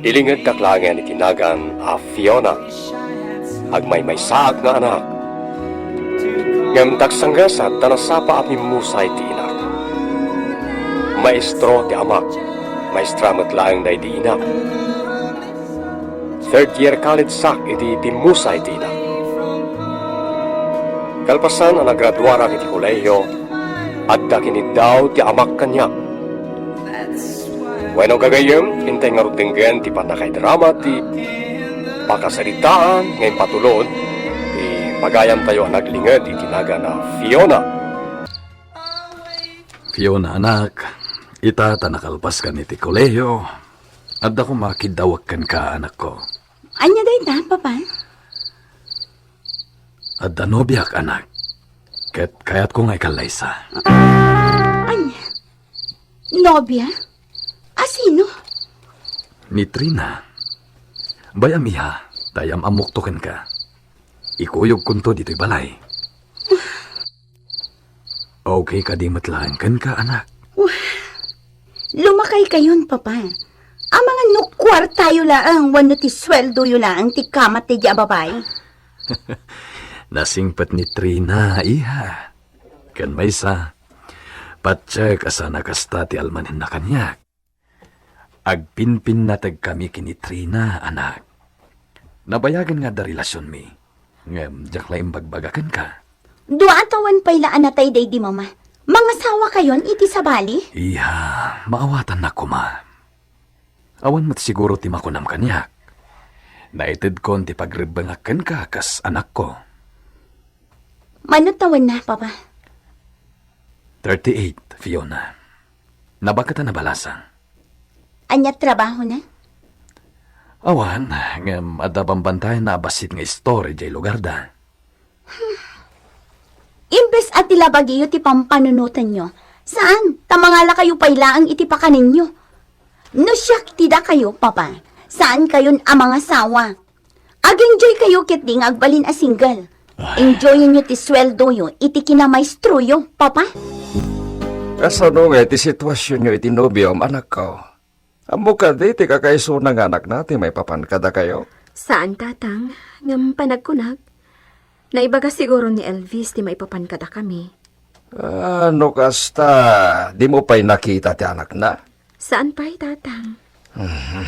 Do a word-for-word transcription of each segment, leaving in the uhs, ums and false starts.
Ilingeddak laengen iti nagan a Fiona. Agmaymaysaak nga anak. Ngem dagsanggesat ta nasapa a pimmusa iti inak. Maestro ti amak, maestra met laeng daydi inak. Third year college-ak idi pimmusa iti inak. Kalpasan a nagraduarak iti kolehio, adda kiniddaw ti amak kaniak. Wenno gagayyem, intay ngarud denggen ti pannakaidrama ti pakasaritaan nga impatulod ti pagayamtayo a naglinged iti nagan a Fiona. Fiona, anak, ita ta nakalpaskan iti kolehio, adda koma kiddawek kenka, anakko. Ania dayta, Papa? Adda nobiak, anak. Ket kayatko nga ikallaysa. Ania? Nobia? A sino? Ni Trina. Bay-am, iha, ta ay-am-ammokto kenka. Ikuyogkonto ditoy balay. Okay kadi met laeng kenka, anak? Wah, lumakaykayon, Papa. Amangan no kuartayo laeng wenno ti sueldoyo laeng ti kamat daydi a babai. Nasingpet ni Trina, iha. Ken maysa, patiek a saan a kasta ti almanenna kaniak. Agpinpinnategkami ken ni Trina, anak. Nabayagen nga adda relasionmi, ngem diak la imbagbaga kenka. Dua a tawen pay la a natay daydi mama. Mangasawakayon iti sabali? Iha, maawatannak koma. Awan met siguro ti makunam kaniak. Naitedkon ti pagrebbengak kenka kas anakko. Mano tawenna, Papa? Thirty-eight, Fiona. Nabaket a nabalasang. Ania trabahona? Awan, ngem adda bambantayanna a bassit nga istor idiay lugarda. Imbes a ti labagiyo ti pampanunotenyo, saan, ta mangalakayo pay laeng iti pakanenyo. No siak ti dakayo, Papa, saankayon a mangasawa. Ag-enjoykayo ketdi nga agbalin a single. Ay. Enjoyenyo ti sueldoyo iti kinamaestroyo, Papa. Kasano nga iti situasionyo iti nobiom, anakko? Ammo kadi ti kakaisuna nga anakna ti maipapan kadakayo? Saan, Tatang, ngem panagkunak, naibaga siguro ni Elvis ti maipapan kadakami. Ah, no kasta, dimo pay nakita ti anakna? Saan pay, Tatang. Mhm.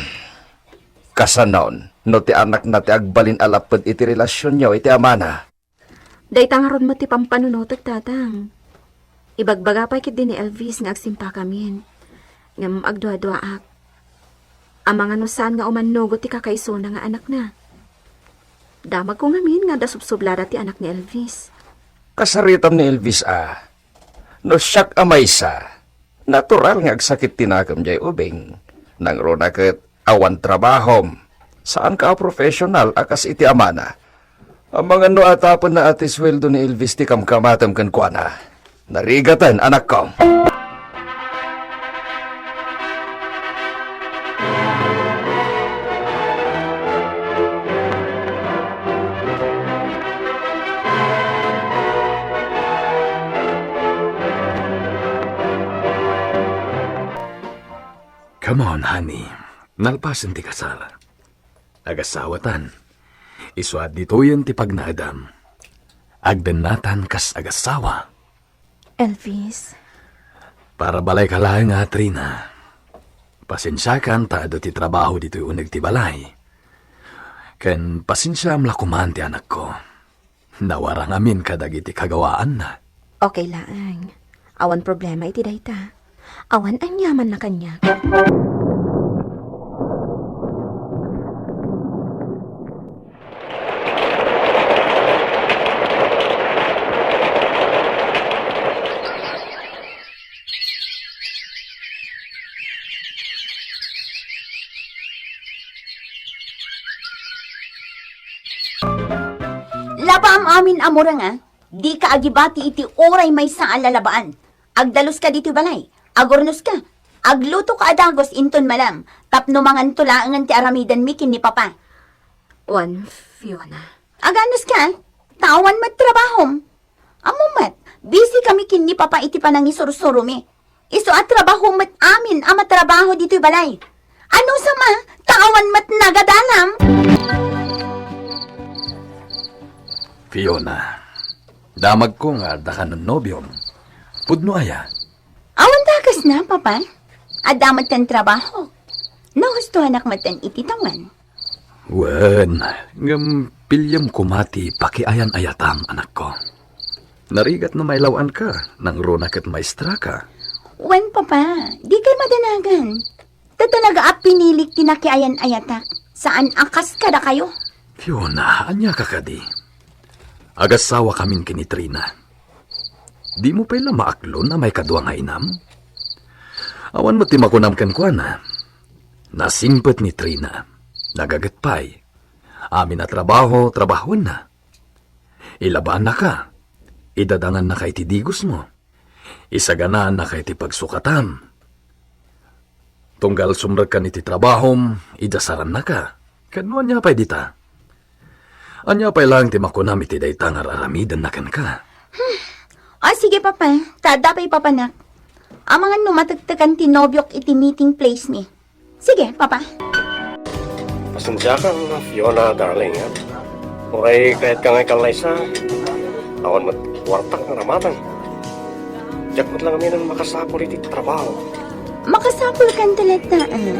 Kasanon, no ti anakna ti agbalin a lapped iti relasionyo iti amana? Dayta ngarud met ti pampanunotek, Tatang. Ibagbaga pay ketdi ni Elvis nga agsimpakamin. Ngem agduaduaak. Amangan no saan nga umannugot ti kakaisuna nga anakna. Damagko ngamin nga adda subsublada ti anak ni Elvis. Kasaritam ni Elvis a, no siak a maysa, natural nga agsakit ti nakem diay ubing. Nangruna ket awan trabahom. Saanka a professional a kas iti amana. Amangan no atapenna a ti sueldo ni Elvis ti kamkamatem kenkuana. Narigaten, anakko. Come on, honey. Nalpasen ti kasar. Agasawatan. Isu a ditoyen ti pagnaedam. Agdennatan kas agasawa. Elvis. Para balayka laeng a, Trina. Pasensiakan ta adu ti trabaho ditoy uneg ti balay. Ken pasensiaam la koman ti anakko. Nawarang amin kadagiti kagawaanna. Okay laeng. Awan problema iti dayta. Awan aniamanna kaniak. Labaam amin a mureng, a. Dika agibati iti uray maysa a lalabaan. Agdaluska ditoy balay. Agurnoska. Aglutoka a dagus inton malem. Tapno manganto laengen ti aramidenmi ken ni Papa. Wen, Fiona. Aganuska, ta awan met trabahom. Ammom met, busy kami ken ni Papa iti panangisursuromi. Isu a trabaho met amin a matrabaho ditoy balay. Anusam a, ta awan met nagadalam. Fiona, damagko nga adda kan nobiom. Pudno aya? Awan dakes na, Papa. Adda met ten trabaho. Nahustuanak met ten iti tawen. Wen, ngem piliem koma ti pakiayan-ayatam, anakko. Narigat no mailaw-anka, nangruna ket maestraka. Wen, Papa, dikay madanagan. Ta talaga a pinilik ti nakiayan-ayatak, saan a kas kadakayo. Fiona, ania ka kadi? Agasawa kamin ken ni Trina. Dimo pay la maaklon a maikadua nga inam? Awan met ti makunam kenkuana. Nasingpet ni Trina. Nagaget pay. Amin a trabaho, trabahoenna. Ilabannaka. Idadangannaka iti digosmo. Isaganaannaka iti pagsukatam. Tunggal sumrekkan iti trabahom, idasarannaka. Ken no ania pay dita? Ania pay laeng ti makunam iti dayta nga ar-aramidenna kenka? O, sige, Papa. Ta adda pay papanak. Amangan no matektekan ti nobiok iti meeting place mi. Sige, Papa. Pasensiakan, Fiona, darling, ha? Uray kayatka nga ikallaysa, awan met kuartak nga ramateng. Diak met la ngamin makasapul iti trabaho. Makasapulkan talaga, ah.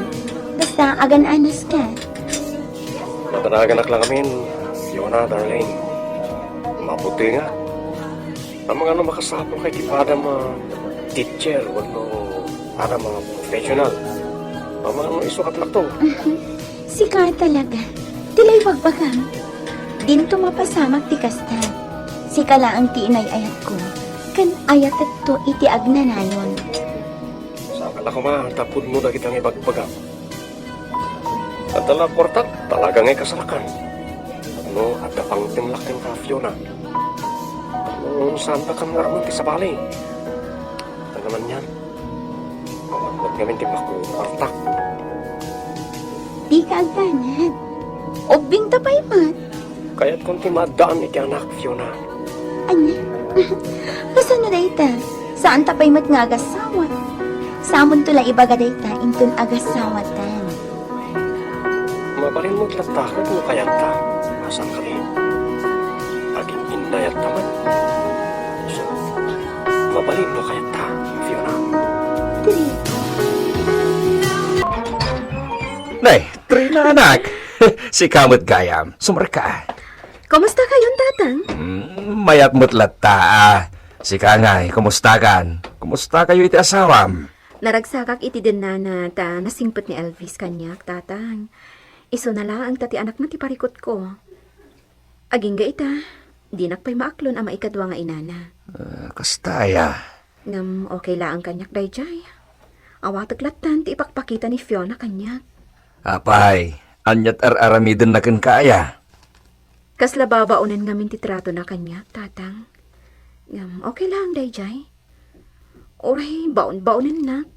Basta agan-anos ka. Nadanaganak la ngamin, Fiona, darling. Mabuti nga. Amangan no makasapulka iti padam a teacher wenno padam a professional. Amangan no isukatlakto. Sika talaga. Ti la ibagbagam. Dinto mapasamak ti kasta. Sika laeng ti inay-ayatko. Ken ayatekto iti agnanayon. Saan la koma ta pudno dagiti nga ibagbagam. Adda la kuartak, talaga nga ikasarakan. No adda pangtemlak kenka, Fiona. No saandakan nga arman ti sabali. Ania man yan? Awan met ngamin ti makuartak. Dika agdanag. Ubbingta pay met. Kayatkon ti maaddaan iti anak, Fiona. Ania? Kasano dayta? Saanta pay met nga agasawa. Samonto la ibaga dayta inton agasawatan. Mabalin met latta ket no kayatta. Asan kadi? Agin-innayatta man. So, mabalin no kayatta, Fiona. Diri. Nay, Trina, anak. Sika met gayam. Sumrekka. Kumusta kayon, Tatang? Mm, mayat met latta, ah. Sika ngay, kumustakan? Kumusta kayo iti asawam? Naragsakak iti dennana ta nasingpet ni Elvis kaniak, Tatang. Isuna laeng ta ti anakna ti parikutko. Agingga ita, dinak pay maaklon a maikadua nga inana. Ah, kasta aya? Ngem okay laeng kaniak daydiay. Awatek lattan ti ipakpakita ni Fiona kaniak. Apay, aniat ar-aramidenna kenka aya? Kasla babaonen ngamin ti tratona kaniak, Tatang. Ngem okay laeng daydiay. Uray baon-baonennak.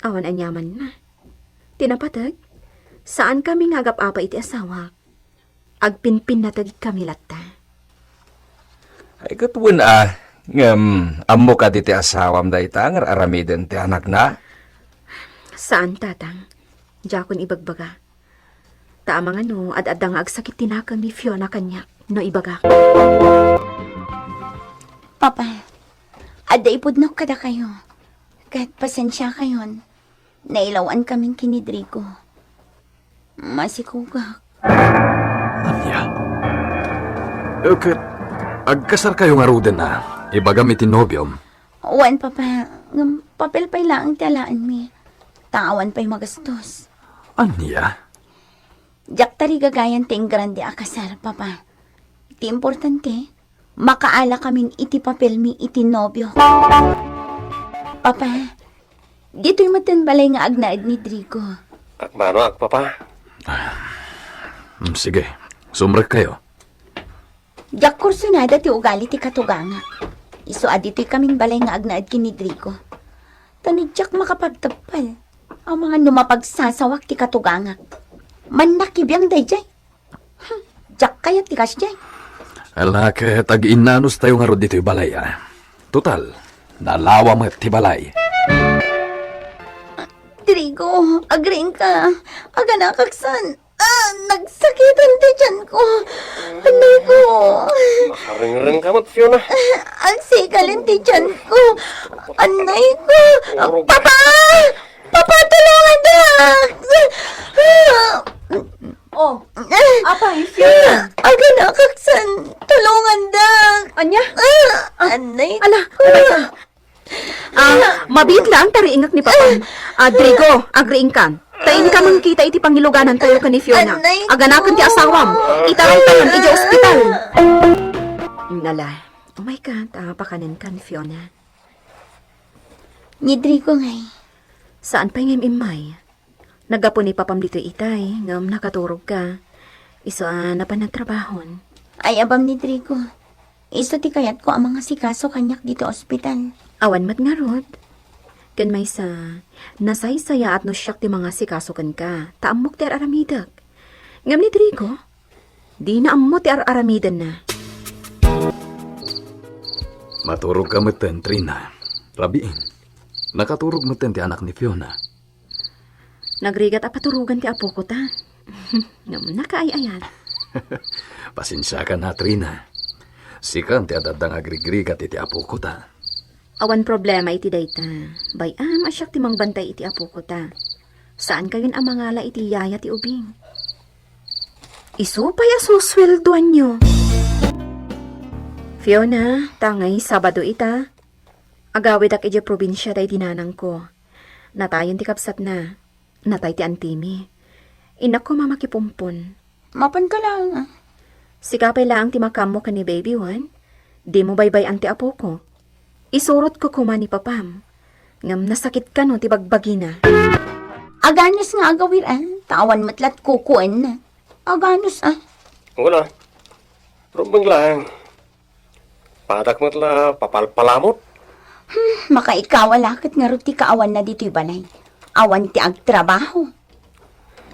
Awan aniamanna. Ti napateg, saankami nga agap-apa iti asawak. Agpinpinnategkami latta. Ay, ket wen a, ngem ammo kadi ti asawam dayta nga ar-aramiden ti anakna? Saan, Tatang. Diakon ibagbaga. Ta amangan no ad-adda nga agsakit ti nakem ni Fiona kaniak no ibagak. Papa, adda ipudnok kadakayo. Ket pasensiakayon. Nailawan kamin ken ni Drigo. Masikugak. Ania? E, ket agkasarkayo ngaruden a ibagam iti nobiom? Wen, Papa. Ngem papel pay laeng ti alaenmi. Ta awan pay magastos. Ania? Diak tarigagayan ti inggrande a kasar, Papa. Ti importante, makaala kamin iti papelmi iti nobio. Papa, ditoy metten balay nga agnaed ni Drigo. Agmanoak, Papa. Mm, sige, sumrekkayo. Diak kursunada ti ugali ti katugangak. Isu a ditoy kamin balay nga agnaed ken ni Drigo. Ta no diak makapagteppel, amangan no mapagsasawak ti katugangak. Mannakibiang daydiay. Hmm, diak kayat ti kasdiay. Ala, ket agiinnanos tayo ngarud ditoy balay, a. Total, nalawa met ti balay. Trigo, agriingka. Aganakak san. Ah, nagsakiten ti tiyan ko. Anay ko. Makaringreng ka met, Fiona. Agsikalen ti tiyan ko. Anay ko. Urog. Papa! Papa, tulungan da! Oh, apay, Fiona? Aganakak san. Tulungan da! Ania? Ah, anay ko. Ala, abay ka. Ah, mabiit laeng ta riingak ni Papam. Ah, Drigo, agriingkan. Ta inka mankita iti pangiluganantayo ken ni Fiona. Anay ko. Aganaken ti asawam. Itaraytayon idiay ospital. Nala, umay ka, ta pakanenkan, Fiona. Ni Drigo ngay. Saan pay nga im-immay? Naggapu ni Papam ditoy itay, ngem nakaturogka. Isu a napan nagtrabahon. Ay, abam ni Drigo. Isu ti kayatko a mangasikaso kaniak ditoy ospital. Awan met ngarud. Ken maysa, nasaysayaat no siak ti mangasikaso kenka, ta ammok ti ar-aramidek. Ngem ni Drigo, dina ammo ti ar-aramidenna. Maturogka metten, Trina. Rabiin. Nakaturog metten ti anak ni Fiona. Nagrigat a paturogan ti apoko ta. Ngem nakaay-ayat. Pasensiakan, Trina. Sikan ti adda nga agrigrigat iti apoko ta. Awan problema iti dayta. Bay-am a siak ti mangbantay iti apoko ta. Saankayon a mangala iti yaya ti ubing. Isu pay a susueldoanyo. Fiona, ta ngay Sabado ita. Agawidak idiay probinsia daydi nanangko. Natayen ti kabsatna. Natay ti antimi. Innak koma makipumpon. Mapanka laeng, a. Sika pay laeng ti makaammo ken ni Baby Juan. Dimo baybay-an ti apoko. Isurotko koma ni Papam. Ngem nasakit kano ti bagbagina. Aganus nga agawir, a. Ta awan met lat kukuenna. Aganus, a. Wala. Rumbeng laeng. Padak met la papalpalamut. Hmm, makaikaw a la ket ngarud ti kaawanna ditoy balay. Awan ti agtrabaho.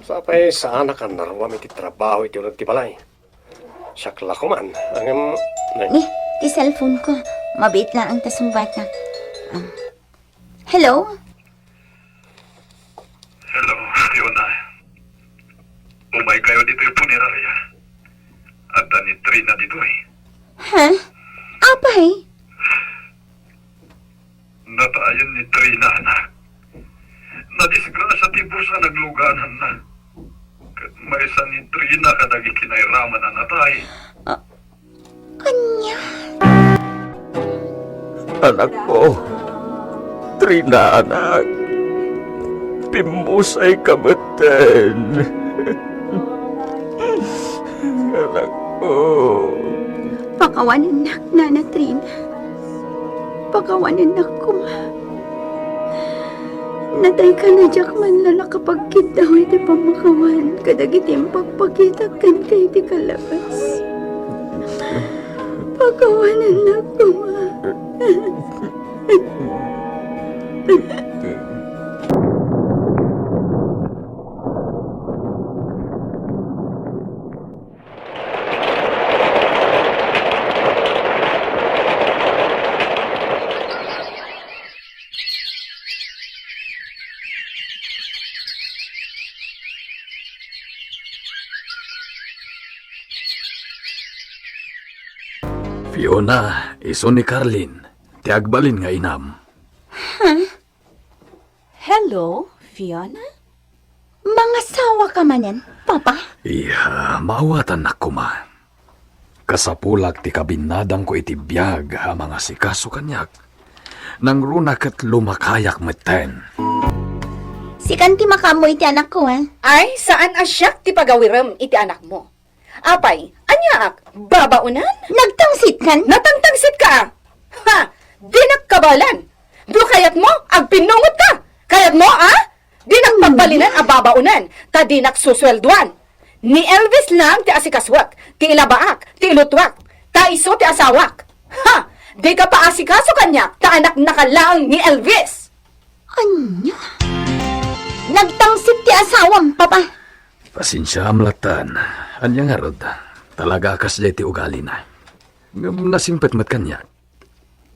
Sapay saanak a naruam iti trabaho iti uneg ti balay. Siak la koman, ngem, ne. Ni, ti cellphone ko. Mabiit laeng ta sungbatak. Ah. Hello? Hello, Fiona. Umaykayo ditoy punerarya. Adda ni Trina ditoy. Ha? Apay? Natayen ni Trina, anak. Nadisgrasya ti bus a naglugananna. Ket maysa ni Trina kadagiti nairaman a natay. Ah, Ania? Anakko, Trina, anak, pimmusayka metten. Anakko. Pakawanennak, Nana Trina. Pakawanennak koma. Natayka a diak man la nakapagkiddaw iti pammakawan kadagiti impakpakitak kenka iti kalabas. Pakawanennak koma. Fiona, isu ni Carlin, ti agbalin nga inam. Huh? Hello, Fiona? Mangasawaka manen, Papa? Iya, maawatannak koma. Kasapulak ti kabinnadangko iti biag a mangasikaso kaniak. Nangruna ket lumakayak metten. Sikan ti makaammo iti anakko, a? Ay, saan a siak ti pagawirem iti anakmo. Apay, aniaak? Babaonan? Nagtangsitkan? Natangtangsitka, a? Ha! Dinak kabaelan! No kayatmo, agpinnungotka! Kayatmo, a? Dinak pagbalinen a babaonan, ta dinak susueldoan. Ni Elvis laeng ti asikasuek, ti ilabaak, ti ilutuak, ta isu ti asawak. Ha! Dika paasikaso kaniak, ta anaknaka laeng ni Elvis! Ania? Nagtangsit ti asawam, Papa. Pasensiaam lattan. Ania ngarud, talaga a kasdiay ti ugalina. Ngem nasingpet met kaniak.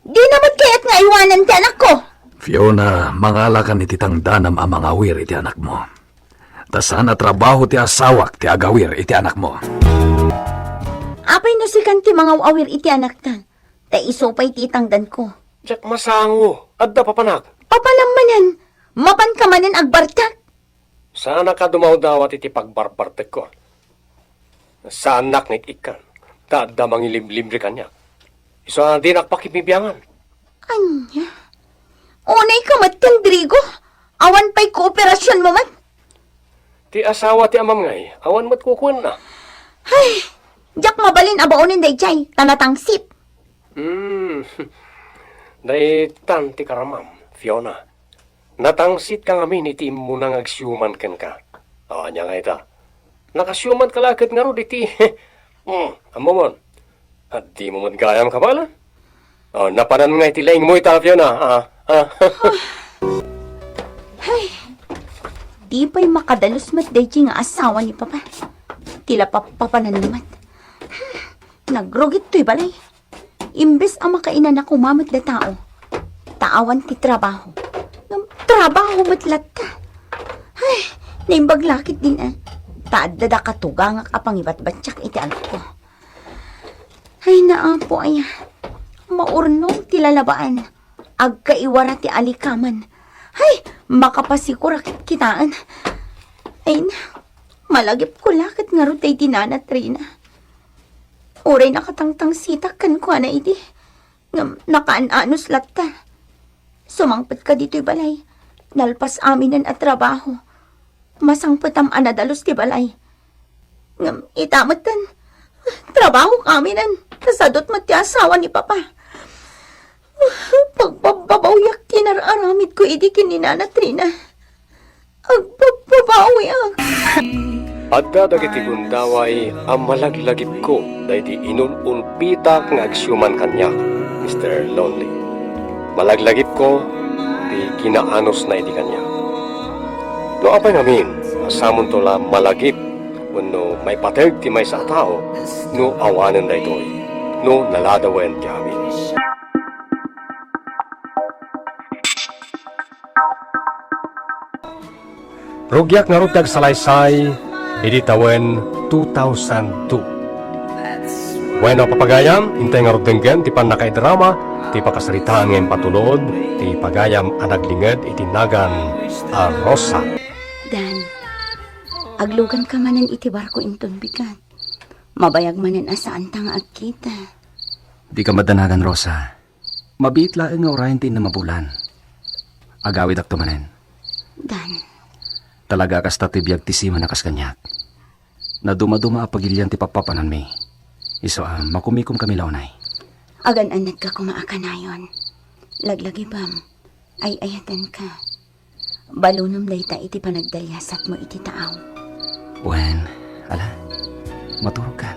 Dina met kayat nga aywanen ti anakko. Fiona, mangalakan iti tangdanam a mangawir iti anakmo. Ta saan a trabaho ti asawak ti agawir iti anakmo. Apay no sikan ti mangaw-awir iti anakta? Ta isu pay ti itangdanko. Diak masango. Adda papanak. Papanam manen. Mapanka manen agbartak. Saanak a dumawdawat iti pagbarbartekko. Saannak nga ik-ikkan, ta adda mangiliblibre kaniak. Isu a dinak pakibbibiangan. Ania? Unay ka met ken Drigo? Awan pay kooperasionmo met? Ti asawa ti amam ngay, awan met kukuenna. Ay, diak mabalin a baonen daydiay, ta natangsit. Hmm. Daytan ti karamam, Fiona. Natangsitka ngamin iti immuna nga agsiuman kenka. O, ania nga ita? Nakasiumanka la ket ngarud iti, hmm, ammomon. Adda mo met gayam kabaelan? O, napanan nga iti laingmo ita, Fiona, a, a. Ay, di pay makadalus met daydiay nga asawa ni Papa. Ti la papapananna met. Hmm, nagrugit toy balay. Imbes a makainana koma met da tao, ta awan ti trabaho. Ngem trabaho met latta. Ay, naimbag la ketdin, eh. Ta adda da katugangak a pangibatbatiak iti anakko. Ay, naapo, aya. Maurnong ti lalabaan. Agkaiwara ti alikaman. Ay, makapasikurak kitaen. Ay, na, malagipko la ket ngarud daydi Nana Trina. Uray nakatangtangsitak kenkuana idi, ngem nakaan-anos latta. Sumangpetka ditoy balay, nalpas aminen a trabaho. Masangpetam a nadalus ti balay. Ngem ita metten, trabaho kaminen, ta sadut met ti asawa ni Papa. Pagbabbabawiak ti nar-aramidko idi ken ni Nana Trina. Agbabbabawiak. Adda dagiti gundaway a malaglagipko daydi inul-ulpitak nga agsiuman kaniak, Mister Lonely. Malaglagipko ti kinaanosna idi kaniak. No apay ngamin, masamonto la malagip wenno maipateg ti maysa a tao no awanen daytoy, no naladawen ti amin. Rugiak ngarud ti agsalaysay idi tawen two thousand two. Bueno, papagayam, intay ngarud denggen ti pannakaidrama ti pakasaritaan nga impatulod ti pagayam a naglinged iti nagan a Rosa. Dan, agluganka manen iti barko inton bigat. Mabayag manen a saanta nga agkita. Dika madanagan, Rosa. Mabiit laeng nga urayen ti innem a bulan. Agawidakto manen. Dan. Talaga a kasta ti biag ti siman a kas kaniak. Nadumaduma a pagilian ti pappapananmi. Isu a makumikomkami la unay. Agan-annadka koma a kanayon. Laglagipem, ay-ayatenka. Balunem dayta iti panagdaliasatmo iti taaw. Wen, ala, maturogkan.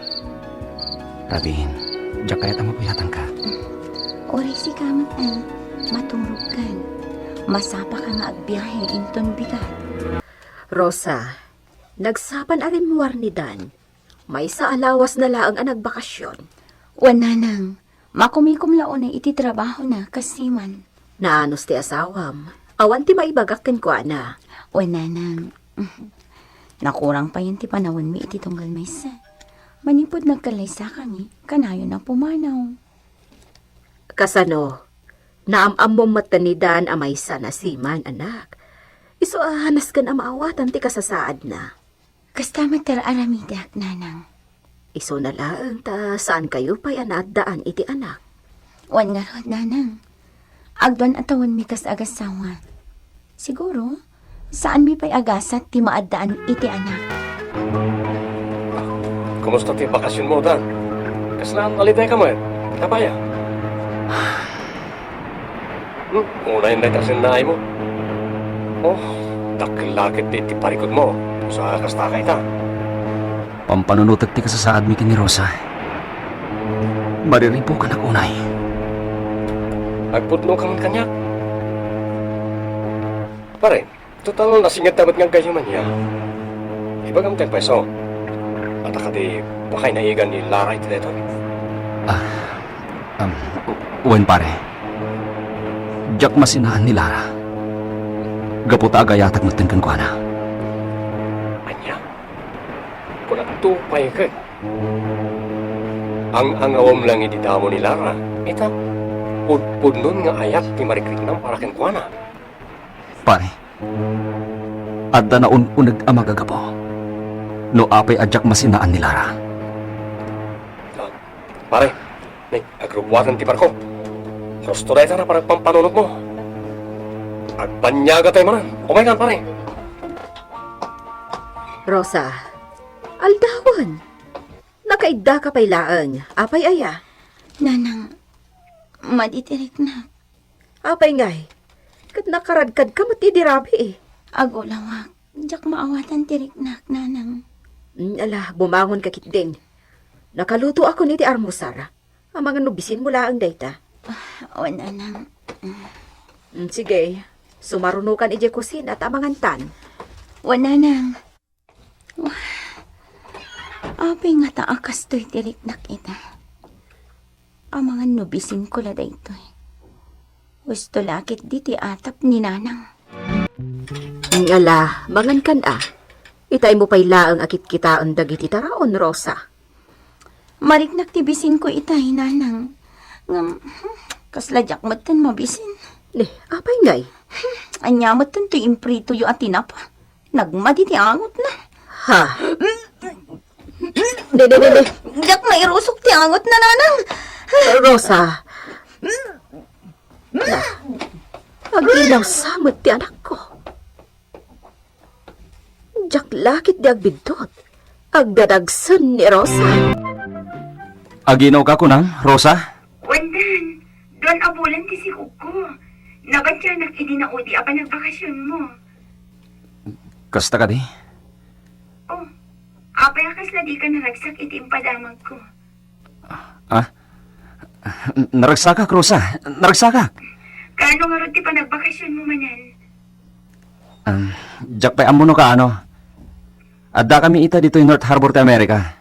Rabiin, diak kayat a mapuyatanka. Uray sika met a maturogkan. Masapaka nga agbiahe inton bigat. Rosa, nagsapan a rimmuar ni Dan. Maysa a lawasna laeng a nagbakasyon. Wen, nanang, makumikom la unay iti trabahona kas siman. Naanos ti asawam. Awan ti maibagak kenkuana. Wen, nanang, nakurang payen ti panawenmi iti tunggal maysa. Manipud nagkallaysakami, kanayon a pumanaw. Kasano? Naam-ammom met ni Dan a maysa a siman, anak. Isu a nasken a maawatan ti kasasaadna. Kasta met ti ar-aramidak, nanang. Isuna laeng ta saankayo pay a naaddaan iti anak. Wen ngarud, nanang. Agduan a tawenmi kas agasawa. Siguro, saanmi pay a gasat ti maaddaan iti anak. Kumusta ti bakasionmo, Dan? Kasla nalitayka met? Apay a? Hmm, unayen dayta sennaaymo. Oh, dakkel la ket ti, ti parikutmo. Sa kasta kayta. Pampanunotek ti kasasaadmi ken ni Rosa. Mariribukanak unay. Agpudno ka man kaniak. Pare, total nasingedta met nga aggayyem ania. Ibagam ti agpayso. Adda kadi pakainaigan ni Lara iti daytoy? Ah, um, wen, pare. Diak masinaan ni Lara. Gapu ta agayatak metten kenkuana. Ania? Kunakto pay ket. Ang-angawem lang iti damo ni Lara. Ita, pudpudnon nga ayat ti marikriknam para kenkuana. Pare, adda naun-uneg a magagapu no apay a diak masinaan ni Lara. Ah, pare, ni, agrubbuatan ti barko. Husto dayta na panagpampanunotmo. Agpaniagatay manen. Umaykan, pare. Rosa, aldawen. Nakaiddaka pay laeng. Apay aya? Nanang, madi ti riknak. Apay ngay? Ket nakaradkadka met idi rabii. Agulawak. Diak maawatan ti riknak, nanang. Mm, ala, bumangonka ketdin. Nakalutoakon iti armusar. Amangan no bisinmo laeng dayta. Ah, wen, nanang. Mm, sige. Sumarunokan idiay kusina ta amangantan. Wen, nanang. Wah, apay ngata a kastoy ti riknak ita? Amangan no bisinko la daytoy. Husto la ketdi ti atap ni nanang. Ala, mangankan a. Itaymo pay laeng a kitkitaen dagiti taraon, Rosa. Mariknak ti bisinko itay, nanang. Ngem, hmm, kasla diak metten mabisin. Ni, apay ngay? Hmm, ania metten toy impritoyo a tinapa? Nagmadi ti angotna. Ha? Di, di, di, di. Diak mairusok ti angotna, nanang. Rosa. Na, aginawsa met ti anakko. Diak la ketdi agbiddut. Agdadagsen ni Rosa. Aginawka kunam, Rosa? Wen, Dan. Duan a bulan ti sikogko. Nabatianak idi naudi a panagbakasionmo. Kasta kadi? Oh, apay a kasla dika naragsak iti impadamagko? Ah? Naragsakak, Rosa. Naragsakak. Kaano ngarud ti panagbakasionmo manen? Um, diak pay ammo no kaano. Addakami ita ditoy North Harbor ti Amerika.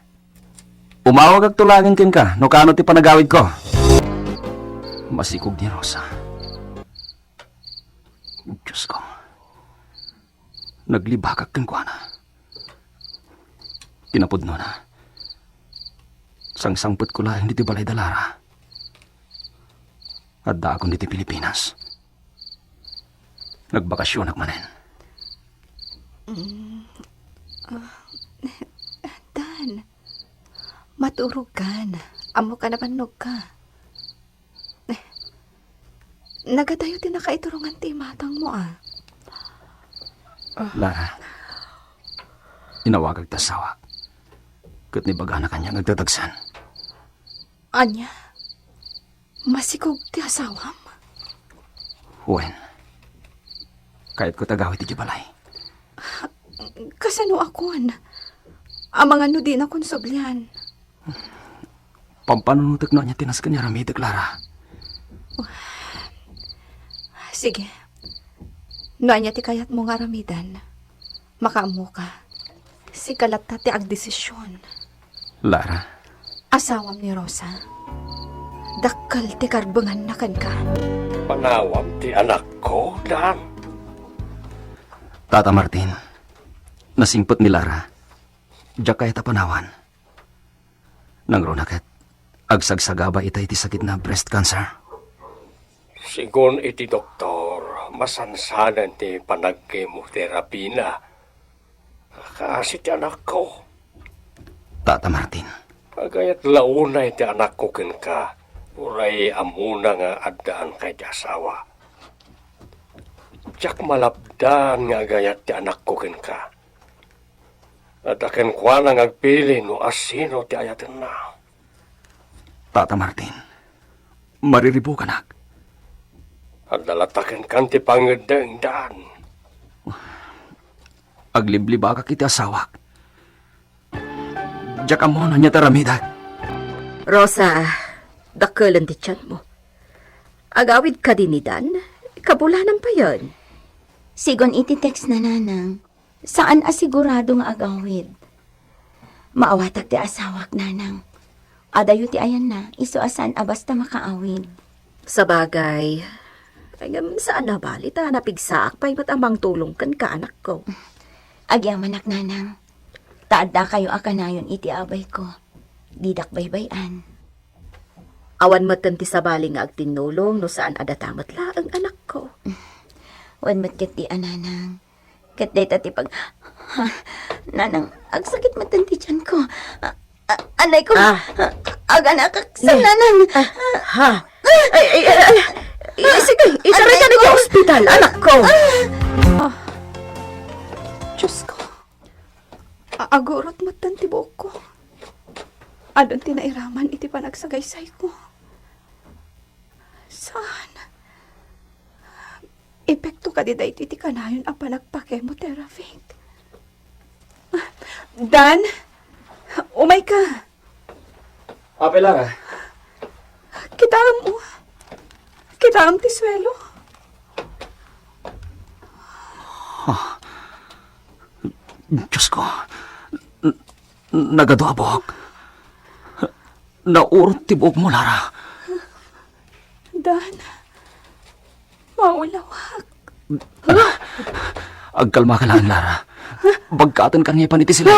Umawagakto laengen kenka no kaano ti panagawidko. Masikog ni Rosa. Diosko. Naglibakak kenkuana. Kinapudnona, sangsangpetko laeng ditoy balay da Lara. Addaakon ditoy Pilipinas. Nagbakasionak manen. Mm, ah, Dan, maturogkan. Ammoka a nabannogka. Nagadayo ti nakaiturongan ti imatangmo, a. Lara, inawagak ti asawak. Ket nibagana kaniak nga agdadagsen. Ania? Masikog ti asawam? Wen. Kayatko ti agawid idiay balay. Kasano a kuan? Amangan no dinakon sublian. Pampanunotek no ania ti nasken nga aramidek, Lara. Sige. No ania ti kayatmo nga aramidan, makaammoka. Sika latta ti agdesision. Lara. Asawam ni Rosa. Dakkel ti karbenganna kenka. Panawam ti anakko, Dan. Tata Martin, nasingpet ni Lara. Diak kayat a panawan. Nangruna ket, agsagsagaba ita iti sakitna a breast cancer. Sigun iti doktor, masansanen ti panagkemoterapina. Kaasi ti anakko. Tata Martin. Agayat la unay ti anakko kenka, uray ammona nga addaanka iti asawa. Diak malapdan nga agayat ti anakko kenka. Adda kenkuana nga agpili no asino ti ayatenna. Tata Martin, mariribukanak. Adda latta kenkan ti pangeddeng, Dan. Agliblibakak iti asawak. Diak ammo no ania ti aramidek. Rosa, dakkelen ti tianmo. Agawid kadi ni Dan? Kabulanam payen. Sigun iti text na, Nanang. Saan a sigurado nga agawid. Maawatak ti asawak, Nanang. Adayo ti ayanna, isu a saan a basta makaawid. Sabagay, Ngem saan a bali ta napigsaak pay met a mangtulong kenka, anakko. Agyamanak, nanang. Ta addakayo a kanayon iti abayko. Didak baybay-an. Awan metten ti sabali nga agtinnulong no saan a data met laeng, anakko. Wen met ketdi a, nanang. Ket dayta ti pag-, ha, nanang, agsakit metten ti tianko. A-, a-, anayko. Ah. Aganakak, ne, nanang. Ah, ha. Ay, ay, ay, ay. Eh, sige, isarayka iti ospital, anakko. Ah. Diyos ko. A-, agurot metten ti buokko. Adun ti nairaman iti panagsagaysayko. Saan? Epekto kadi daytoy ti kanayon a panagpa-chemotherapy? Dan, umayka. Apay, Lara? Kitaem, o. Kitaem ti suelo. Ah, Diyos ko. N-, nagadu a buok. Naurot ti buokmo, Lara. Dan, maulawak. Agkalmaka laeng, Lara. Bagkatenka nga ipan iti siled.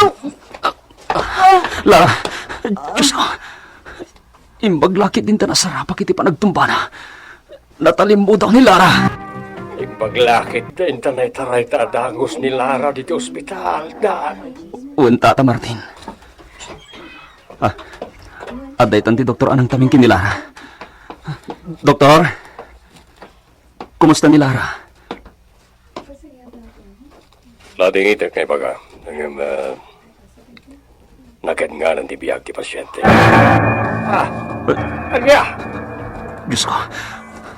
Lara, Diyos ko. Imbag la ketdin ta nasarapak iti panagtumbana. Natalimmudaw ni Lara. Imbag la ketdin ta naitaray ta adangus ni Lara ditoy ospital, Dan. Wen, Tata Martin. Ah, adda itan ti doktor a nangtamin ken ni Lara. Doktor, kumusta ni Lara? Ladingitek nga ibaga. Ngem, ah, nakadnganan ti biag ti pasiente. Ah! Ania? Diyos ko.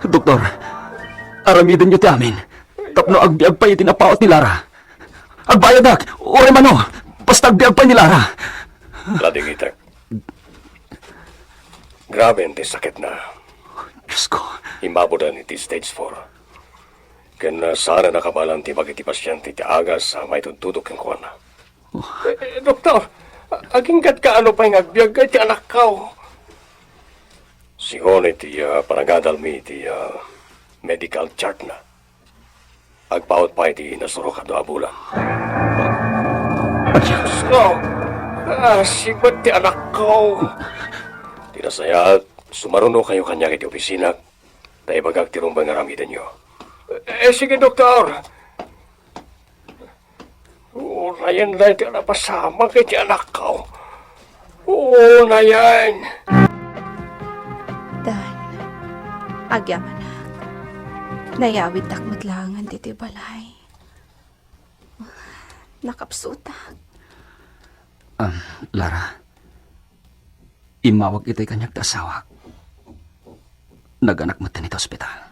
Doktor, aramidenyo ti amin tapno agbiag pay iti napaut ni Lara. Agbayadak, uray mano, basta agbiag pay ni Lara. Ladingitek. Grabe ti sakitna. Diyos ko. Immabuden iti stage four. Ken, ah, saan a nakabaelan ti bagi ti pasiente iti agas a maitudtudok kenkuana. Oh. Eh, eh, doktor, a-, aginggatka no pay nga agbiag iti anakko. Sigun iti, ah, panagadalmi iti, ah, medical chartna, agpaut pay ti nasurok a dua a bulan. Diyos ko! Ah, simet ti anakko! Ti nasayaat, sumarunokayo kaniak iti opisinak, ta ibagak ti rumbeng nga aramidenyo. Eh, sige, doktor. Unayen daytoy a napasamak iti anakko. Unayen. Dan, agyamanak. Nayawidtak met laengen ditoy balay. Nakapsutak. Ah, Lara, immawag itay kaniak ti asawak. Naganak met iti ospital.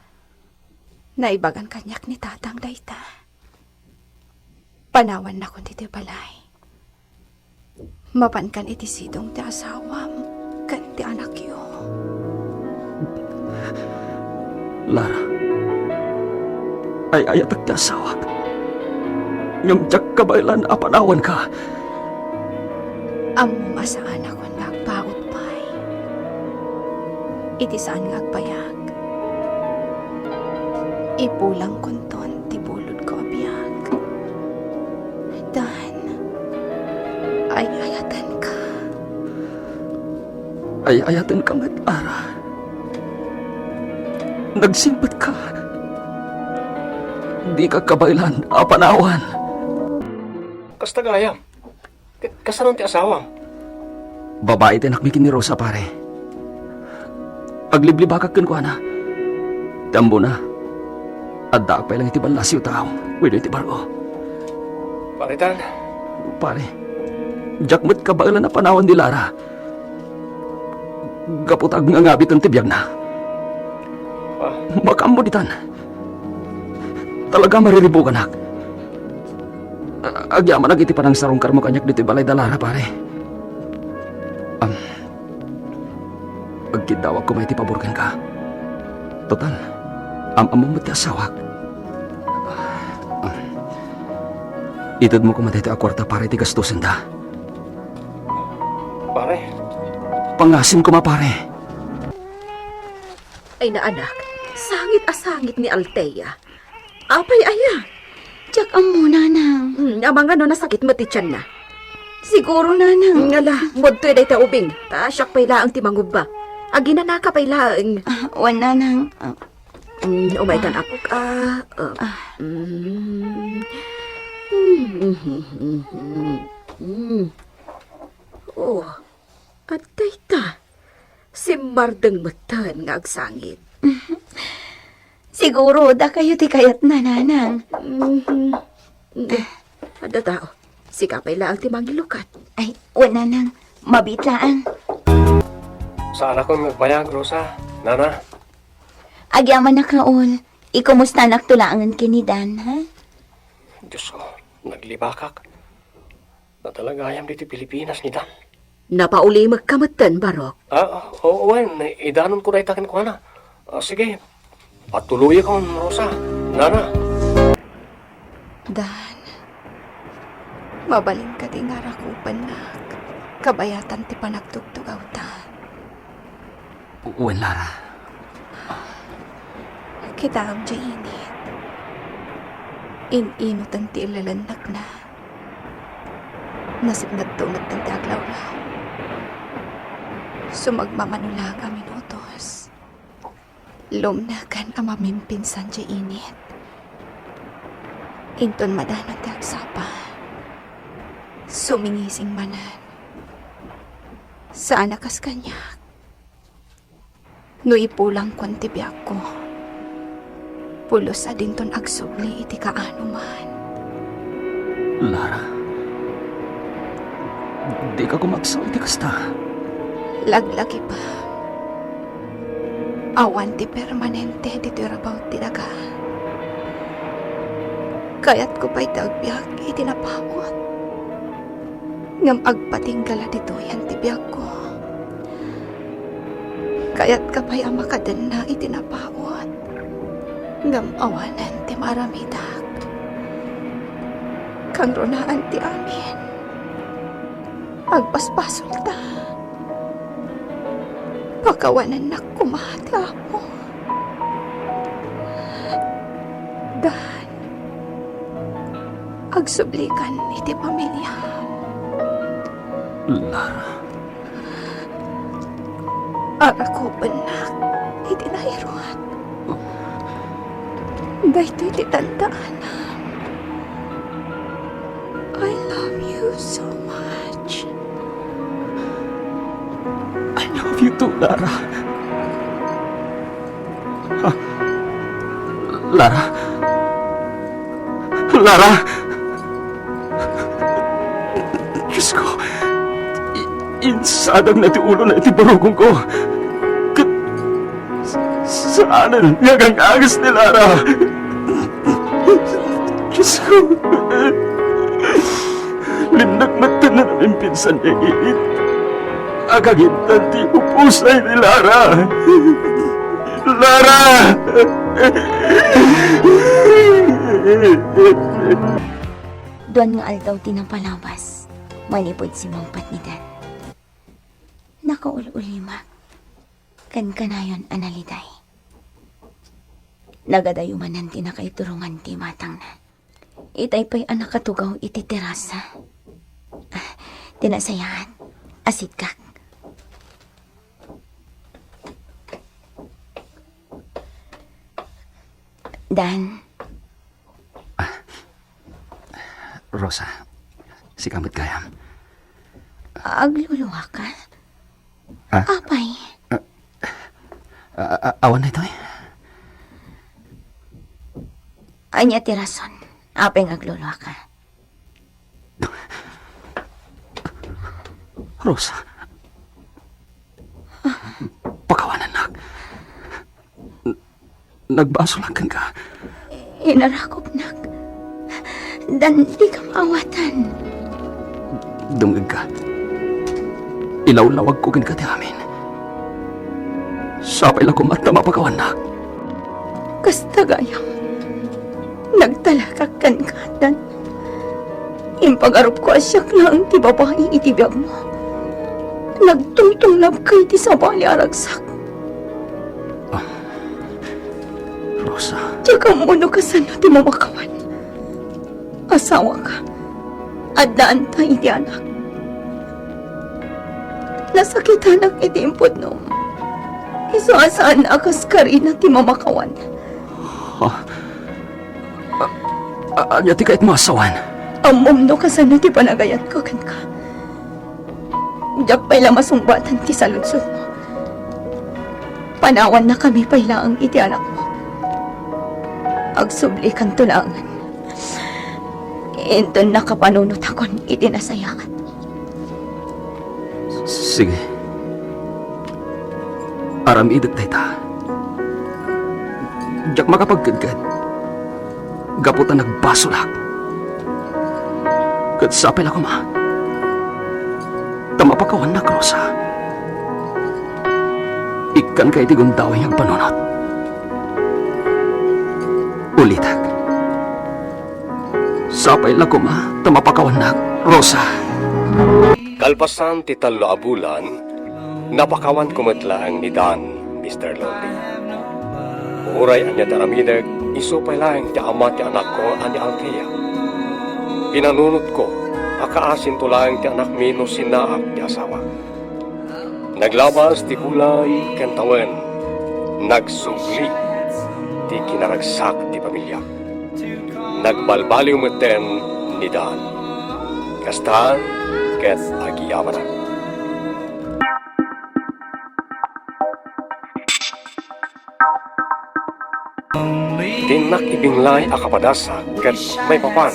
Naibagan kaniak ni tatang dayta. Panawannakon ditoy balay. Mapankan iti sidong ti asawam ken ti anakyo. Lara, ay-ayatek ti asawak. Ngem diak kabaelan a panawanka. Ammom a saanakon nga agpaut pay. Iti saan nga agbayag, ipulangkonton ti bulodko a biag. Dan, ay-ayatenka. Ay-ayatenka met, Lara. Nagsingpetka. Dika kabaelan a panawan. Kasta gayam. Ka-, kasano ti asawam? Babai ti anakmi ken ni Rosa, pare. Agliblibakak kenkuana. Ti ammona, addaak pay lang iti ballasiw tao wenno iti barko. Pare Tan. Pare, diak met kabaelan a panawan ni Lara. Gapu ta agnangabiten ti biagna. Ah. Makaammo ditan. Talaga mariribuganak. A-, agyamanak iti panangsarungkarmo kaniak ditoy balay da Lara, pare. Am, agkiddawak koma iti pabor kenka. Total, am-ammom met ti asawak. Am, itedmo koma daytoy a kuarta, pare, iti gastosenda. Pare. Pangasim koma, pare. Ay, naanak, Sangit a sangit ni Althea. Apay aya? Diak ammo, nanang. Hmm, amangan no nasakit met ti tianna. Siguro, nanang. Ngala, mudtoy dayta ubing. Ta siak pay laeng ti mangubba. Aginanaka pay laeng. Ah, wen, nanang. Ah. Mm, umaykan, apok. Ah, ah. Ah. Mm. Mm, mm, mm, mm. Oh, adda ita. Simmardeng metten nga agsangit. Siguro, dakayo ti kayatna, nanang. Mhm. Mm. Adda tao. Sika pay laeng ti mangilukat. Ay, wen, nanang. Mabiit laeng. Saanakon nga agbayag, Rosa. Nana. Agyamanak, Raul. Ikumustanakto laengen ken ni Dan, ha? Diyos ko, naglibakak. Nadala gayam ditoy Pilipinas ni Dan. Napaulimekka metten, Barok. Ah, o, wen, idanonko dayta kenkuana. Ah, sige, patuloyakon, Rosa. Nana. Dan, mabalin kadi nga arakupennak kabayatan ti panagtugtugawtan? Wen, Lara. Kitaem diay init. In-inuten ti ilelennekna. Nasipngetto metten ti aglawlaw. Sumagmamano laeng a minutos, lumneken a mamimpinsan diay init. Inton madanon ti agsapa, sumingising manen. Saan a kas kaniak. No ipulangkon ti biagko, pulos a dinton agsubli iti kaanoman. Lara, dika kumagsaw iti kasta. Laglagipem. Awan ti permanente ditoy rabaw ti daga. Kayatko pay ti agbiag iti napaut. Ngem agpatingga la ditoyen ti biagko. Kayatka pay a makadenna iti napaut, ngem awanen ti maaramidak. Kangrunaan ti amin. Agbasbasolta. Pakawanennak koma ti Apo. Dan, agsublikan iti pamiliam. Lara. Arakupennak iti nairut. Daytoy ti tantaanam. I love you so much. I love you too, Lara. Ha? Lara? Lara! Diyos ko, i-, insadagna ti ulona iti barukongko. Ket saanen nga agang-agas ni Lara. Diyos ko. Linnak met ti namimpinsan nga init. Agagiddan ti upusay ni Lara. Lara! Dua nga aldaw ti napalabas, manipud simmungpat ni Dan. Nakaul-ulimak. Kankanayon a naliday. Nagadayo manen ti nakaiturongan ti imatangna. Itay pay a nakatugaw iti terasa. Ah, ti nasayaat, asiddek. Dan. Ah, Rosa, sika met gayam. Agluluaka? Ah? Apay? Ah, ah, ah, awan daytoy? Ania ti rason? Apay nga agluluaka? Rosa, pakawanennak. Nagbasolak kenka. Inarakupnak. Dan, dika maawatan. Dumngegka. Ilawlawagko kenka ti amin. Sapay la koma ta mapakawannak. Kasta gayam. Nagtalekak kenka, Dan. Impagarupko a siak laeng ti babai iti biagmo. Nagtungtunglabko iti sabali a ragsak. Ah, Sa Diak ammo no kasano ti mamakawan. Asawak, addaanta iti anak. Nasakitanak iti impudnom. Isu a saan a kas karina ti mamakawan. Ha? A-, a-, ania ti kayatmo a sawen? Ammom no kasano ti panagayatko kenka. Diak pay la masungbatan ti saludsodmo. Panawannakami pay laeng iti anakmo. Agsublikanto laengen. Inton nakapanunotakon iti nasayaat. Sige. Aramidek dayta. Diak makapagkedked gapu ta nagbasolak. Ket sapay la koma ta mapakawannak, Rosa. Ikkanka iti gundaway nga agpanunot. Ulitek. Sapay la koma ta mapakawannak, Rosa. Kalpasan ti tallo a bulan, napakawanko met laeng ni Dan, Mister Lonely. Uray ania ti aramidek, isu pay laeng ti ama ti anakko a ni Althea. Pinanunotko a kaasinto laeng ti anakmi no sinnaak ti asawa. Naglabas ti bulan ken tawen, nagsubli ti kinaragsak ti pamiliak. Nagbalbaliw metten ni Dan. Kasta ket agyamanak. Dinnak ibinglay a kapadasak ket maipapan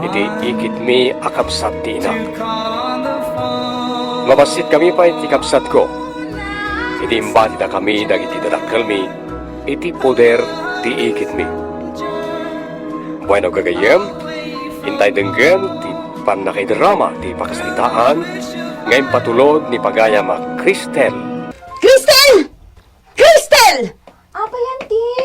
iti ikitmi a kabsat ti inak. Mabasitkami pay ti kabsatko idi imbatidakami dagiti dadakkelmi iti poder ti ikitmi. Bueno, gagayyem, intay denggen ti pannakaidrama ti pakasaritaan nga impatulod ni pagayam a Cristel. Cristel! Cristel! Apay, Auntie?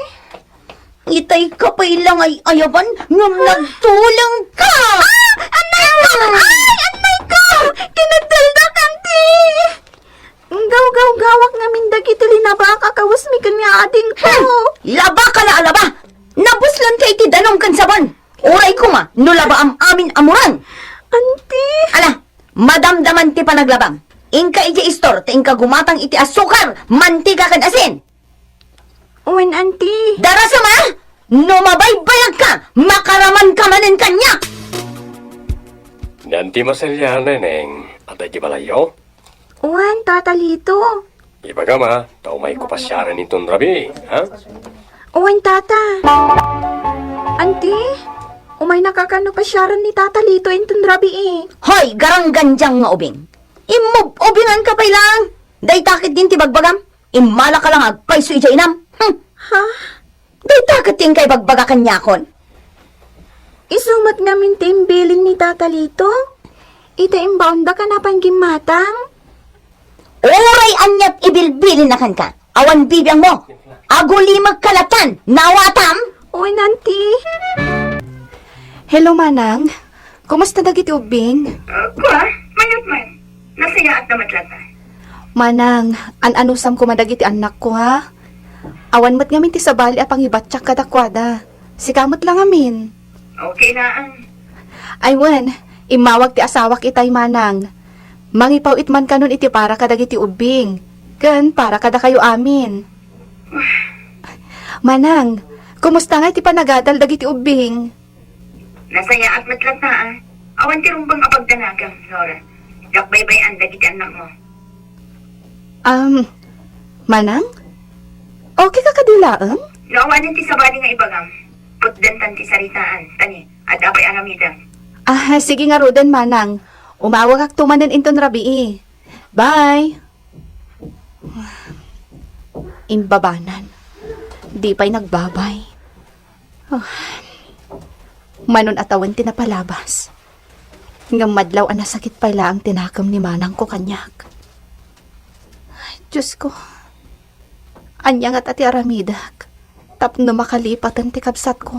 Itay ka pay la nga ay-ayaban ngem nagtulengka! Ah! Annay ko! Ay, annay ko! Kinatteldak, Auntie! Gawgawgawak ngamin dagiti linabak a kawesmi ken ni adingko. Hmm! Labaka la a laba! Nabuslanka iti danum ken sabon! Uray koma no labaam amin a murang! Auntie! Ala, madamdaman ti panaglabam. Inka idiay istor ta inka gumatang iti asukar, mantika ken asin. Wen, Auntie. Darasem a! No mabaybayagka, makaramanka manen kaniak! Ni Auntie Maselia, Neneng, adda idiay balayyo? Wen, Tata Lito. Ibagam a, ta umayko pasiaren inton rabii, ha? Wen, Tata. Auntie, umaynaka kano pasiaren ni Tata Lito inton rabii. Hoy, garanggandiang nga ubing! Immub-ubinganka pay laeng! Dayta ketdin ti bagbagam? Immalaka la nga agpayso idiay inam. Hmm. Ha? Dayta ket ti inka ibagbaga kaniakon. Isu met ngamin ti imbilin ni Tata Lito. Ita imbaondaka napan gimmatang. Uray aniat ibilbilinna kenka. Awan bibiangmo. Agulimekka latan. Nawatam? Oy, Auntie. Hello, Manang. Kumusta dagiti ubbing? Ah, kua, mayat man. Nasayaat na met latta. Manang, an-anusam koma dagiti annakko, ha? Awan met ngamin ti sabali a pangibatiak kadakuada. Sika met la ngamin. Okay laeng. Ay wen, immawag ti asawak itay, Manang. Mangipaw-it man kanon iti para kadagiti ubbing, ken para kadakayo amin. Manang, kumusta ngay ti panagadal dagiti ubbing? Nasayaat met latta, ah. Awan ti rumbeng a pagdanagem, Nora. Diak baybay-an dagiti annakmo. Um, Manang? Okay ka kadi laeng? No awanen ti sabali nga ibagam, putdentan ti saritaan, tani, adda pay aramidem. Ah, sige ngaruden, Manang. Umawagakto manen inton rabii. Bye! Imbabanan. Di pay nagbabay. Ah, manon a tawen ti napalabas. Ngem madlaw a nasakit pay laeng ti nakem ni manangko kaniak. Ay, Diosko, ania ngata ti aramidek tapno makalipaten ti kabsatko?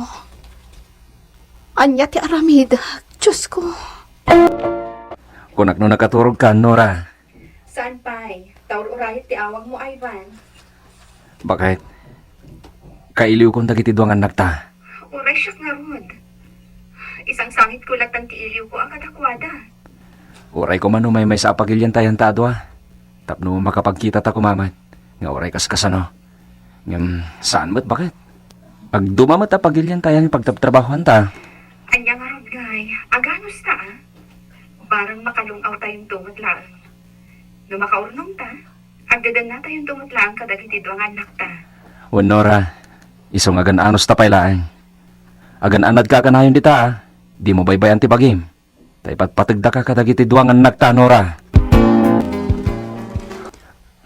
Ania ti aramidek, Diosko? Kunak no nakaturogka, Nora. Saan pay? Ta ur-urayek ti awagmo, Ivan. Bakit? kailiwkon dagiti dua nga annakta. Uray siak ngarud. Isangsangitko latta ti iliwko a kadakuada. Uray koma no maymaysa a pagiliantayo a dua, tapno makapagkitata koma met nga uray kaskasano. Ngem saan met, baket? Agduma met a pagiliantayo a pagtrabtrabahoanta. Ania ngarud ngay, aganusta, a? Barang makalung-awtayonto met laeng. No makaurnongta, agdedennatayonto met laeng kadagiti dua nga annakta. Wen, Nora, isu nga agan-anusta pay laeng. Agan-anadka a kanayon dita, a. Dimo baybay-an ti bagim. Ta ipatpategdaka kadagiti dua nga annakta, Nora.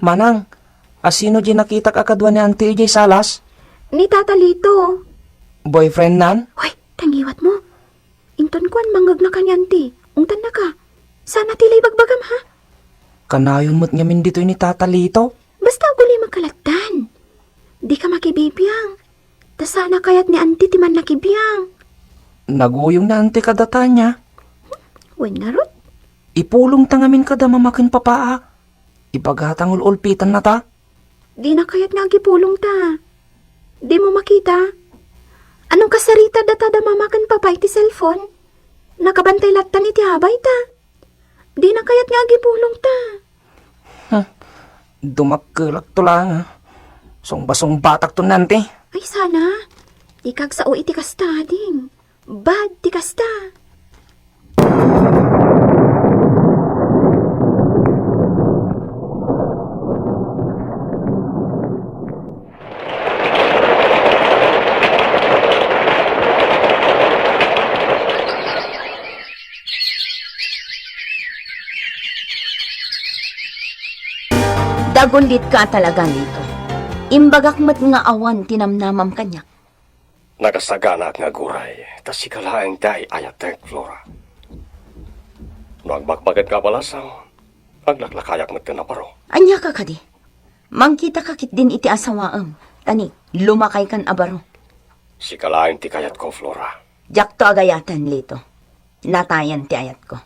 Manang, asino diay nakitak a kadua ni Auntie idiay salas? Ni Tata Lito. Boyfriendnan? Hoy, tangiwatmo. Inton kuan, mangngegna ka ni Auntie. Ungtannaka. Saan a ti la ibagbagam, ha? Kanayon met ngamin ditoy ni Tata Lito. Basta agulimek ka lattan. Dika makibibiang. Ta saan a kayat ni Auntie ti mannakibiang. Naguyong ni Auntie kada Tanya. Wen ngarud? Ipulongta ngamin kada Mama ken Papa, a. Ibagata nga ul-ulpitannata. Dina kayat nga agipulongta. Dimo makita? Anong kasarita data da Mama ken Papa iti cellphone? Nakabantay lattan iti abayta. Dina kayat nga agipulongta. Hmm. Dumakkelakto laeng, a. Sungbasungbatakto ni Auntie. Ay, sana. Dika agsao iti kasta, ading. Bad ti kasta. Dagullitka talaga, Lito. Imbagak met nga awan ti namnamam kaniak. Nakasaganaak nga aguray, ta sika laeng ti ay-ayatek, Flora. No agbakbaket nga a balasang, aglaklakayak met ken a baro. Ania ka kadi? Mangkitaka ketdin iti asawaem, ta ni, lumakaykan a baro. Sika laeng ti kayatko, Flora. Diakto agayaten, Lito. Natayan ti ayatko.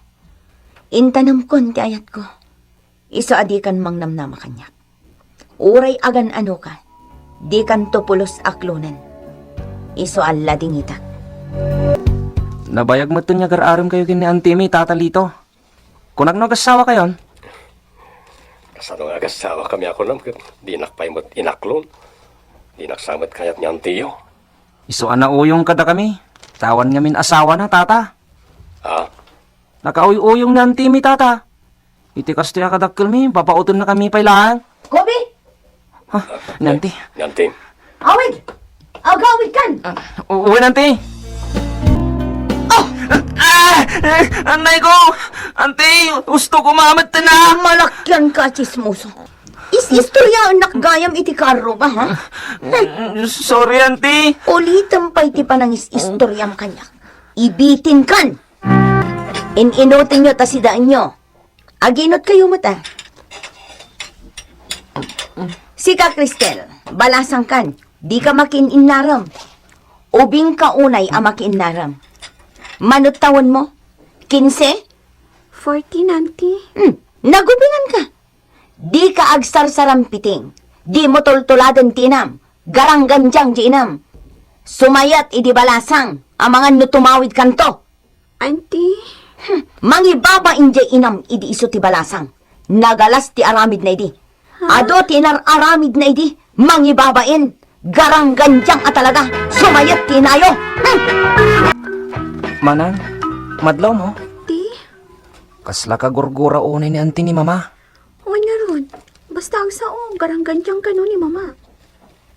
Intanemkon ti ayatko. Isu a dikan mangnamnama kaniak. Uray agan-anoka, dikanto pulos a klonen. Isu a ladingitak. Nabayag met ti agar-aremkayo ken ni Auntie mi, Tata Lito. Kunak no agasawa kayon? Kasano nga agasawa kami a kunam ket dinak pay met inaklon? Dinak sa met kayat ni Auntie yo. Isu a nauyong kadakami, ta awan ngamin asawana, Tata. Ah? Nakauyuyong ni Auntie mi, Tata. Iti kastoy a kadakkelmi, papautennakami pay laeng. Kobe! Ha? Ni Auntie. Ni Auntie. Awid! Agawidkan! Ah, wen, Auntie. Oh! Ah! Eh, anay ko! Auntie, usto ko mamet na! Malakyanka a tsismoso. Is-istoryaennak gayam iti karrom, ha? Mm, sorry, Auntie. Ulitem pay ti panangis-istoriam kaniak. Ibitinkan! In-inutenyo ta sidaenyo. Aginotkayo met, a. Sika, Cristel, balasangkan, dika makiin-innarem. Ubingka unay a makiinnarem. Mano't tawenmo? Kinse? Fourteen, Auntie. Hmm, nagubinganka. Dika agsarsarampiting. Dimo tultuladen ti inam. Garanggandiang ti inam. Sumayat idi balasang, amangan no tumawidkanto. Auntie? Hmm, mangibabain diay inam idi isu ti balasang. Nagalas ti aramidna idi. Ha? Adu ti inar-aramidna idi, mangibabain. Garanggandiang a talaga, sumayat ti inayo. Hmm! Manang, madlawmo? Ti? Kasla kagurgura unay ni Auntie ni Mama. Wen ngarud, basta agsao, garanggandiang kano ni Mama.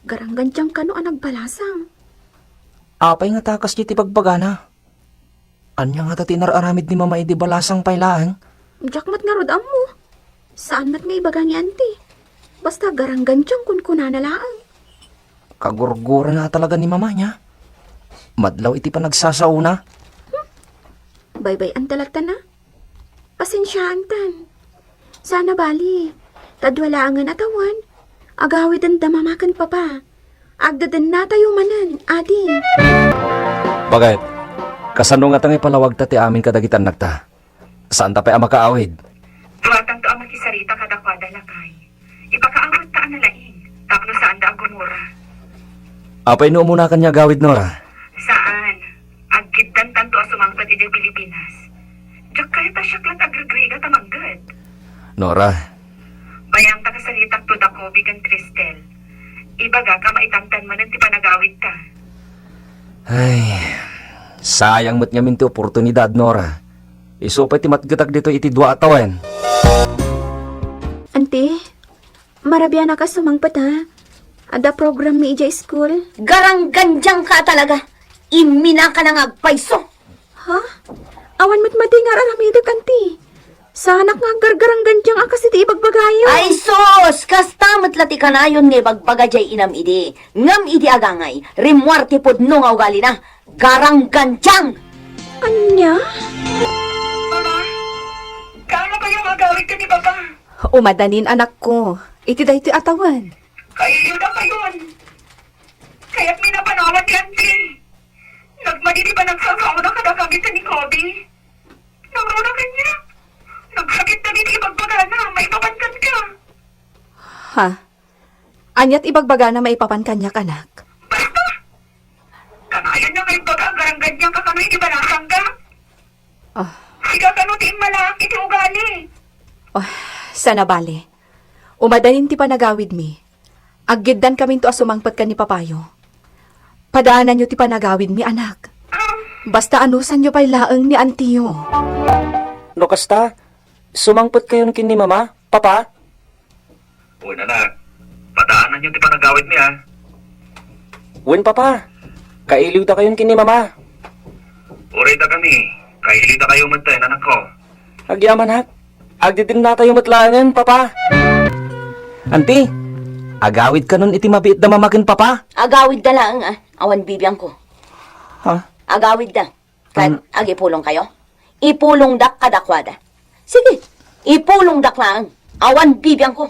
Garanggandiang kano a nagbalasang. Apay ngata kasdi ti bagbagana? Ania ngata ti inar-aramid ni Mama idi balasang pay laeng? Diak met ngarud ammo. Saan met nga ibaga ni Auntie. Basta garanggandiang kunkunana laeng. Kagurgurana a talaga ni Mama, nia. Madlaw iti panagsasaona. Hmm. Baybay-anta latta, a. Pasensiaantan. Saan a bali, ta dua laengen a tawen, agawiden da Mama ken Papa. Agdedennatayo manen, adi. Baket, kasano ngata nga ipalawagta ti amin kadagiti annakta? Saanta pay a makaawid? Duatanto a makisarita kadakuada, lakay. Ipakaawidta a nalaing, tapno saanda a gumura. Apay no umunakan nga agawid, Nora? Saan. Aggiddan tanto a sumangpet idiay Pilipinas. Diak kayat a siak latta agrigrigat a mangged. Nora. Bayam ta kasaritak to da Kobe ken Cristel. Ibagak a maitantan manen ti panagawidta. Ay, sayang met ngamin ti oportunidad, Nora. Isu pay ti matgetak ditoy iti dua a tawen. Anti, marabianak a sumangpet, ha? Adda program mi idiay school. Garanggandiang ka talaga. Imminaka na nga agpayso. Ha? Awan met madi nga ar-aramidek, anti. Saanak nga aggargaranggandiang a kas iti ibagbagayo. Ay sus! Kasta met la ti kanayon nga ibagbaga diay inam idi. Ngem idi agangay, rimmuar ti pudno nga ugalina. Garanggandiang! Ania? Mama, kaano kayo nga agawid ken ni Papa? Umadanin, anakko. Iti daytoy a tawen. Kailiwda kayon. Kayatmi a panawan ni Auntie. Nagmadi ti panagsasaona kadakami ken ni Kobe. Nangruna kaniak. Nagsakit dagiti ibagbagana, maipapankan ka. Ha? Aniat ibagbagana maipapan kaniak, anak? Basta! Kanayon nga ibbaga, garanggandiang ka kano iti banasangka. Ah. Sika kano ti immalaak iti ugali. Ah, sana bale. Umadanin ti panagawidmi. Aggiddan kaminto a sumangpet ken ni Papayo. Padaananyo ti panagawidmi, anak. Ah. Basta anusanyo pay laeng ni Antiyo. No kasta, sumangpet kayon ken ni Mama, Papa? Wen, anak. Padaananyo ti panagawidmi, a. Wen, Papa. Kailiwda kayon ken ni Mama. Uray dakami, kailiwda kayo metten, anakko. Agyamanak. Agdidinnatayo met laengen, Papa. Anti, agawid kanon iti mabiit da Mama ken Papa? Agawidda laeng, a. Awan bibiangko. Ha? Agawidda. Ket agipulong kayo? Ipulongdak kadakuada. Sige, ipulongdak laeng. Awan bibiangko.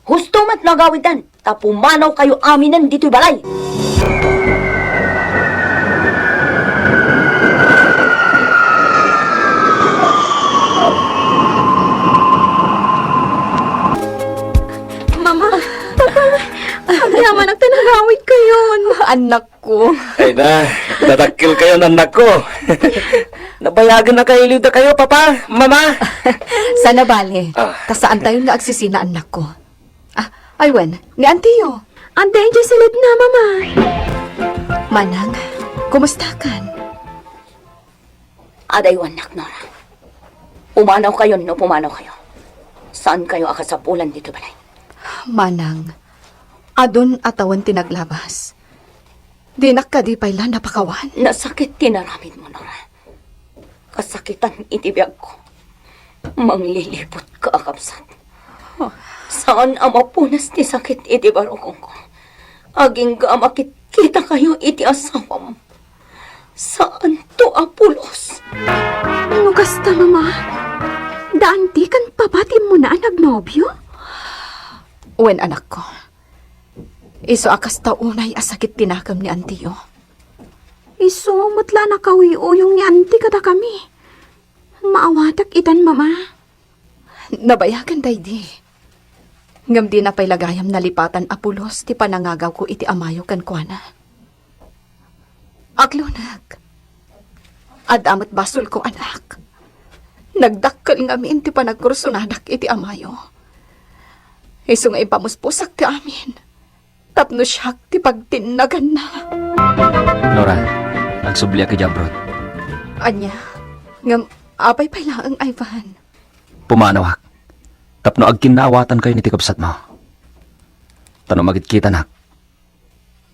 Husto met no agawiddan, ta pumanaw kayo aminen ditoy balay. Mama, Papa, agyamanak ta nagawid kayon. Anak ko. Ay na, dadakkel kayo, annakko. Nabayagen a kailiwda kayo, Papa, Mama. Sana bale. Ah. Ta saantayon nga agsisina, annakko. Ah, ay wen, ni Antiyo. Ante, idiay siled na, Mama. Manang, kumusta kan? Adaywannak, Nora. Pumanaw kayon no pumanaw kayo. Saan kayo a kasapulan ditoy balay? Manang, adun a tawen ti naglabas. Dinak kadi pay la napakawan? Nasakit ti naramidmo, Nora. Kasakitan iti biagko. Mangliliput ka a kabsat. Huh. Saan a mapunas ti sakit iti barukongko. Agingga a makitkita kayo iti asawam. Saanto a pulos. No kasta, Mama, da Anti ken Papa ti immuna a nagnobio? Wen, anakko. Isu a kasta unay a sakit ti nakemmi, Antiyo. Isu met la a nakauyuyong ni Anti kadakami. Maawatak itan, Mama. Nabayagen daydi. Ngem dina pay la gayam nalipatan a pulos ti panangagawko iti amayo kenkuana. Agluneg. Adda met basolko, anak. Nagdakkel ngamin ti panagkursonadak iti amayo. Isu nga impamuspusak ti amin. Tapno siak ti pagtinnaganna. Nora, agsubliak idiay abroad. Ania? Ngem apay pay laeng, Ivan? Pumanawak. Tapno agkinnaawatan kayo iti kabsatmo. Ta no makitkitanak,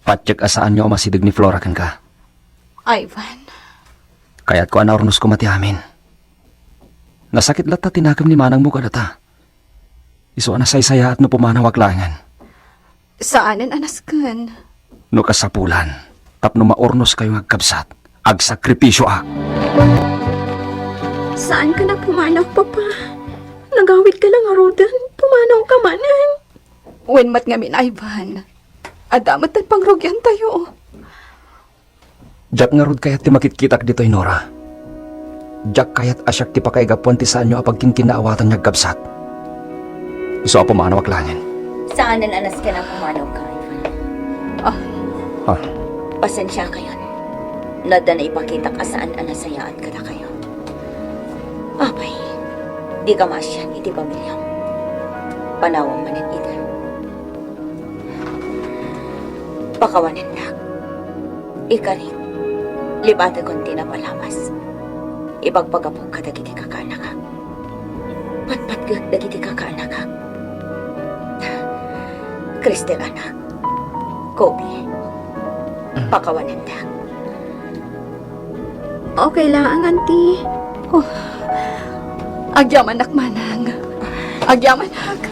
patiek a saanyo a masideg ni Flora kenka. Ivan. Kayatko a naurnosko met ti amin. Nasakit latta ti nakem ni manangmo kadata. Isu a nasaysayaat no pumanawak laengen. Saanen a nasken. No kasapulan, tapno maurnos kayo nga agkabsat, agsakripisioak. Saan ka na pumanaw, Papa? Nagawid ka lang ngaruden, pumanaw ka manen. Wen met ngamin, Ivan. Adda met ti pangrugian tayo. Diak ngarud kayat ti makitkitak ditoy, Nora. Diak kayat a siak ti pakaigapuan ti saanyo a pagkinkinnaawatan nga agkabsat. Isu a pumanawak laengen. Saanen a nasken a pumanaw ka, Ivan. Ah. Ah. Pasensiakayon no adda naipakitak a saan a nasayaat kadakayo. Apay, dika maasian iti pamiliam. Panawam manen ida. Pakawanennak. Ikarik, lipatekon ti napalabas. Ipagpagapok kadagiti kakaanakak. Patpatgek dagiti kakaanakak. Cristel, anak. Kobe. Pakawanendak. Okay laang, Auntie. Oh. Agyamanak, manang. Agyamanak.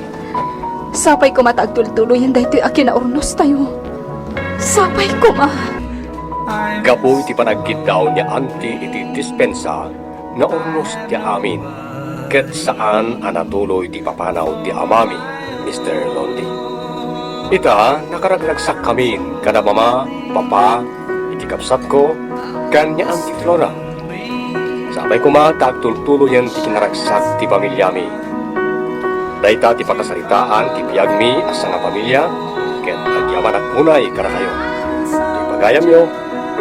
Sapay koma ta agtultuloyen daytoy a kinaurnostayo. Sapay koma. Gapu iti panagkiddaw ni Auntie iti dispensa, naurnos ti amin, ket saan a natuloy ti papanaw ti amami, Mister Lundy. Ita, nakaragsakkami kada mama, papa, iti kabsatko, ken ni Auntie Flora. Sapay koma ta agtultuloyen ti kinaragsak ti pamiliami. Dayta ti pakasaritaan ti biagmi a sangapamilia, ket agyamanak unay kadakayo. Ti pagayamyo,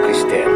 Cristel.